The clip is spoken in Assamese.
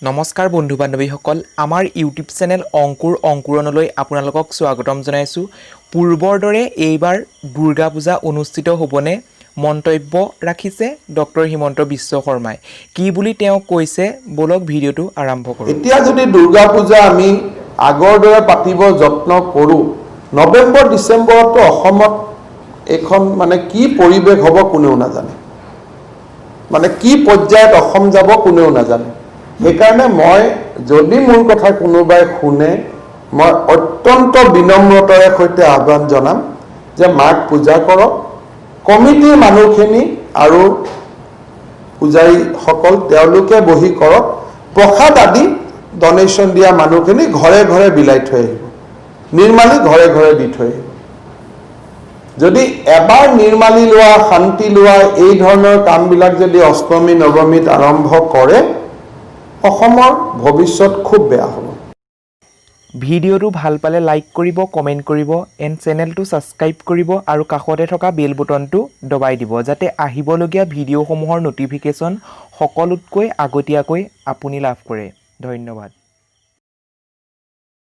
নমস্কাৰ বন্ধু বান্ধৱীসকল, আমাৰ ইউটিউব চেনেল অংকুৰ অংকুৰণলৈ আপোনালোকক স্বাগতম জনাইছোঁ। পূৰ্বৰ দৰে এইবাৰ দুৰ্গা পূজা অনুষ্ঠিত হ'বনে? মন্তব্য ৰাখিছে ডক্টৰ হিমন্ত বিশ্ব শৰ্মাই। কি বুলি তেওঁ কৈছে, ব'লক ভিডিঅ'টো আৰম্ভ কৰোঁ। এতিয়া যদি দুৰ্গা পূজা আমি আগৰ দৰে পাতিব যত্ন কৰোঁ, নৱেম্বৰ ডিচেম্বৰতো অসমত এইখন মানে কি পৰিৱেশ হ'ব কোনেও নাজানে, মানে কি পৰ্যায়ত অসম যাব কোনেও নাজানে। সেইকাৰণে মই যদি মোৰ কথা কোনোবাই শুনে, মই অত্যন্ত বিনম্ৰতাৰে সৈতে আহ্বান জনাম যে মাক পূজা কৰক, কমিটিৰ মানুহখিনি আৰু পূজাৰীসকল তেওঁলোকে বহি কৰক, প্ৰসাদ আদি ডনেশ্যন দিয়া মানুহখিনি ঘৰে ঘৰে বিলাই থৈ আহিব, নিৰ্মালী ঘৰে ঘৰে দি থৈ আহিব। যদি এবাৰ নিৰ্মালী লোৱা, শান্তি লোৱা, এই ধৰণৰ কামবিলাক যদি অষ্টমী নৱমীত আৰম্ভ কৰে, অসমৰ ভৱিষ্যত খুব বেয়া হ'ব। ভিডিঅ'টো ভাল পালে লাইক কৰিব, কমেণ্ট কৰিব এণ্ড চেনেলটো ছাবস্ক্ৰাইব কৰিব আৰু কাষতে থকা বেল বুটনটো দবাই দিব, যাতে আহিবলগীয়া ভিডিঅ'সমূহৰ ন'টিফিকেশ্যন সকলোতকৈ আগতীয়াকৈ আপুনি লাভ কৰে। ধন্যবাদ।